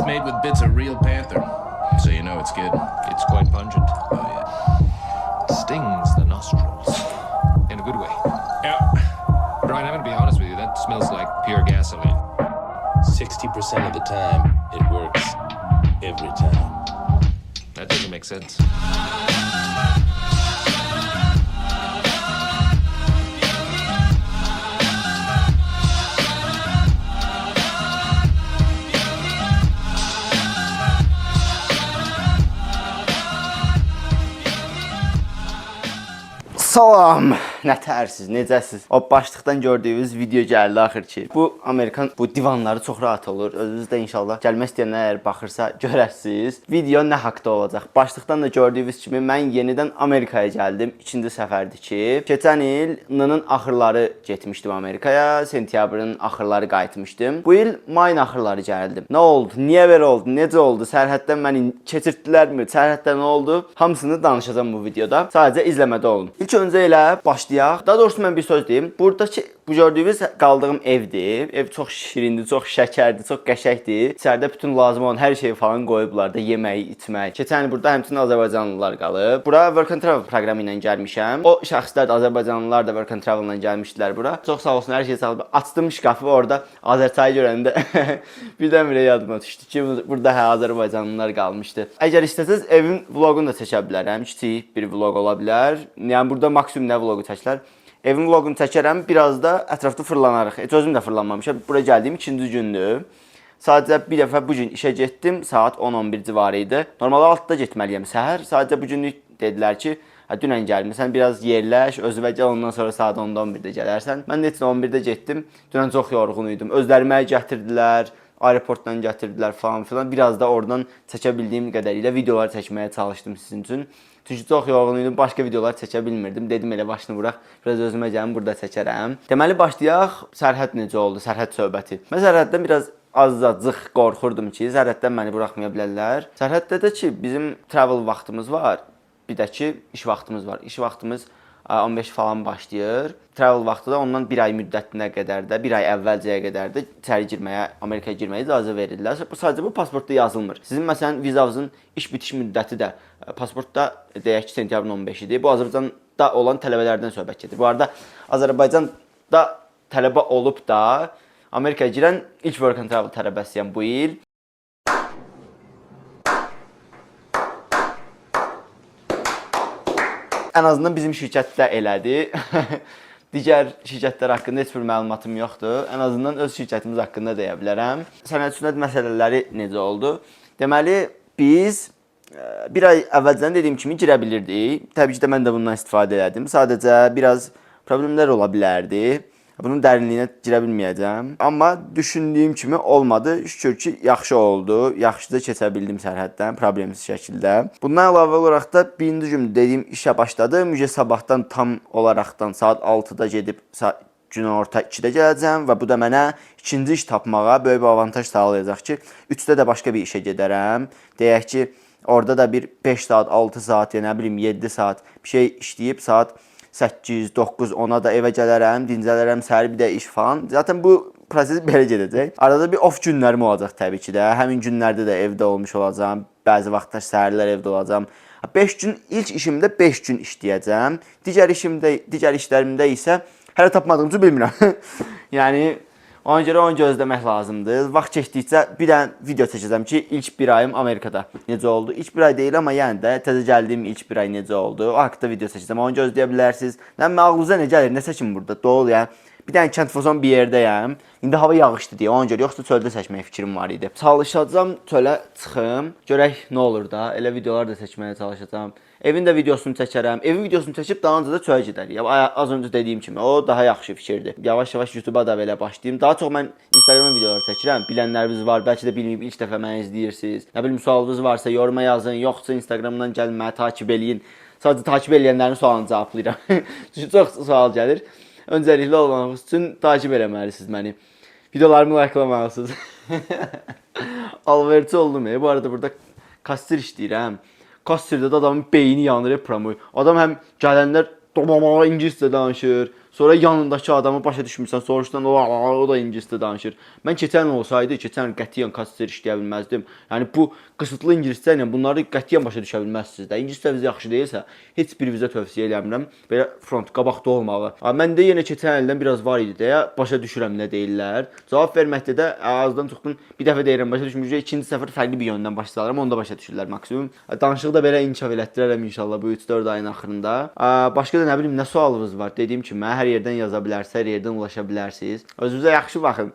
made with bits of real panther, so you know it's good. It's quite pungent. Oh, yeah. Stings the nostrils. In a good way. Yeah. Brian, I'm gonna be honest with you, that smells like pure gasoline. 60% of the time, it works every time. That doesn't make sense. Salam! Nətərsiz, necəsiz? O başlıqdan gördüyünüz video gəldi axır ki. Bu Amerikan bu divanları çox rahat olur. Özünüz də inşallah gəlmək istəyənlər əgər baxırsa görərsiniz. Video nə haqqda olacaq? Başlıqdan da gördüyünüz kimi mən yenidən Amerikaya gəldim. İkinci səfərdir ki. Keçən il N-ın axırları getmişdim Amerikaya. Sentyabrın axırları qayıtmışdım. Bu il mayın axırları gəldim. Nə oldu? Niyə belə oldu? Necə oldu? Sərhəddən məni keçirtdilərmi? Sərhəddə nə oldu? Hamısını danışacağam bu videoda. Sadəcə izləmədə olun. İlk öncə elə başlayaq. Daha doğrusu mən bir söz deyim. Buradakı bu gördüyünüz qaldığım evdir. Ev çox şirindir, çox şəkərdir, çox qəşəngdir. İçəridə bütün lazım olan hər şeyi falan qoyublar da, yemək, içmək. Keçən il burada həmçinin azərbaycanlılar qalıb. Bura Work and Travel proqramı ilə gəlmişəm. O şəxslər də, azərbaycanlılar da Work and Travel ilə gəlmişdilər bura. Çox sağ olsun, hər şey sağ olsun. Açdım şkafı, orada Azərçayı görəndə birdən-birə yadıma düşdü ki, burada hə azərbaycanlılar qalmışdı. Əgər istəsəz evin vloqunu da çəkə bilərəm. Kiçik bir vloq ola bilər. Yəni burada maksimum nə vloqu çəkilər? Evin vloqunu çəkərəm, biraz da ətrafda fırlanarıq. Heç özüm də fırlanmamışam. Bura gəldiyim ikinci gündür. Sadəcə bir dəfə bu gün işə getdim, saat 10-11 civarı idi. Normalda 6-da getməliyəm səhər. Sadəcə bu günlük dedilər ki, hə, dünən gəlmisən, biraz yerləş, özünə gəl, ondan sonra saat 10-da 11-də gələrsən. Mən də heç nə 11-də getdim. Dünən çox yorğun idim. Özləri məni gətirdilər, aeroportdan gətirdilər falan filan. Biraz da oradan çəkə bildiyim qədərilə videolar çəkməyə çalışdım sizin üçün. Çünki çox yorğun idim, başqa videolar çəkə bilmirdim. Dedim elə başını vuraq, biraz özümə gəlim, burada çəkərəm. Deməli başlayaq. Sərhəd necə oldu? Sərhəd söhbəti. Mən sərhəddən biraz azacıq qorxurdum ki, sərhəddən məni buraxmaya bilərlər. Sərhəddə də ki, bizim travel vaxtımız var. Bir də ki, iş vaxtımız var. İş vaxtımız 15 falan başlayır. Travel vaxtı da ondan bir ay müddətinə qədər də, bir ay əvvəlcəyə qədər də içəri girməyə, Amerikaya girməyə icazə verirlər. Bu sadəcə bu pasportda yazılmır. Sizin məsələn vizanızın iş bitiş müddəti də pasportda deyək ki, sentyabrın 15-idir. Bu Azərbaycanda olan tələbələrdən söhbət gedir. Bu arada Azərbaycanda tələbə olub da Amerikaya girən ilk work and travel tələbəsiyəm bu il. Ən azından bizim şirkətdə elədi. Digər şirkətlər haqqında heç bir məlumatım yoxdur. Ən azından öz şirkətimiz haqqında deyə bilərəm. Sənəd sünət məsələləri necə oldu? Deməli biz bir ay əvvəlcədən dediyim kimi girə bilirdik. Təbii ki də mən də bundan istifadə elədim. Sadəcə biraz problemlər ola bilərdi. Bunun dərinliyinə girə bilməyəcəm. Amma düşündüyüm kimi olmadı. Şükür ki, yaxşı oldu. Yaxşıca keçə bildim sərhəddən problemsiz şəkildə. Bundan əlavə olaraq da birinci gün dediyim işə başladım. Mücə sabahdan tam olaraqdan saat 6-da gedib günorta 2-də gələcəm və bu da mənə ikinci iş tapmağa böyük bir avantaj sağlayacaq ki, 3-də də başqa bir işə gedərəm. Deyək ki, orada da bir 5 saat, 6 saat, ya nə bilim 7 saat bir şey işləyib saat 8, 9, 10-a da evə gələrəm, dincələrəm, səhər bir də iş falan. Zaten bu proses belə gedəcək. Arada bir off günlərim olacaq təbii ki də. Həmin günlərdə də evdə olmuş olacağam. Bəzi vaxtlar səhərlər evdə olacağam. 5 gün ilk işimdə 5 gün işləyəcəm. Digər işimdə, digər işlərimdə isə hələ tapmadığım üçün bilmirəm. Yəni ona görə onu gözləmək lazımdır. Vaxt keçdikcə bir dənə video çəkəcəm ki, ilk bir ayım Amerikada necə oldu. İlk bir ay deyil, amma yəni də təzə gəldiyim ilk bir ay necə oldu. O haqqda video çəkəcəm. Onu gözləyə bilərsiniz. Nə ağlınıza nə gəlir? Nə çəkim burada? Dolu yəni. Bir dənə kənd fason bir yerdəyəm. İndi hava yağışdı deyə ona görə, yoxsa çöldə çəkmək fikrim var idi. Çalışacağam çölə çıxım, görək nə olur da. Elə videolar da çəkməyə çalışacağam. Evin də videosunu çəkərəm. Evin videosunu çəkib dalınca da çölə gedərik. Ya, az öncə dediyim kimi o daha yaxşı fikirdir. Yavaş-yavaş YouTube-a da belə başlayım. Daha çox mən Instagram videoları çəkirəm. Bilənləriniz var, bəlkə də bilməyib ilk dəfə məni izləyirsiniz. Nə bilim sualınız varsa yoruma yazın, yoxsa Instagramdan gəlin məni takib eləyin. Sadəcə takib eləyənlərin sualını cavablayıram. Çünki çox sual gəlir. Öncəlikli olmaq üçün takib eləməlisiniz məni. Videolarımı like'lamalısınız. Alverçi oldum. Bu arada burada kassir işləyirəm. Kassirdə də adamın beyni yanır promoy. Adam həm gələnlər ingiliscə danışır. Sonra yanındakı adamı başa düşmürsən, soruşsan o da ingiliscə danışır. Mən keçən il olsaydı, keçən il qətiyyən kasser işləyə bilməzdim. Yəni bu qısıtlı ingiliscə ilə bunları qətiyyən başa düşə bilməzsiniz də. İngiliscəniz yaxşı deyilsə, heç bir vizə tövsiyə eləmirəm. Belə front qabaqda olmağı. Ha, məndə yenə keçən ildən biraz var idi deyə başa düşürəm nə deyirlər. Cavab verməkdə də azdan çoxdan bir dəfə deyirəm, başa düşmürəm. İkinci səfər fərqli bir yöndən başa salıram, onu da başa düşürlər maksimum. Danışığı da belə inkişaf elətdirərəm inşallah bu 3-4 ayın axırında. Başqa da nə bilim nə sualınız var? Dediyim kimi mənə hər yerdən yaza bilərsiniz, hər yerdən ulaşa bilərsiniz. Özünüzə yaxşı baxın.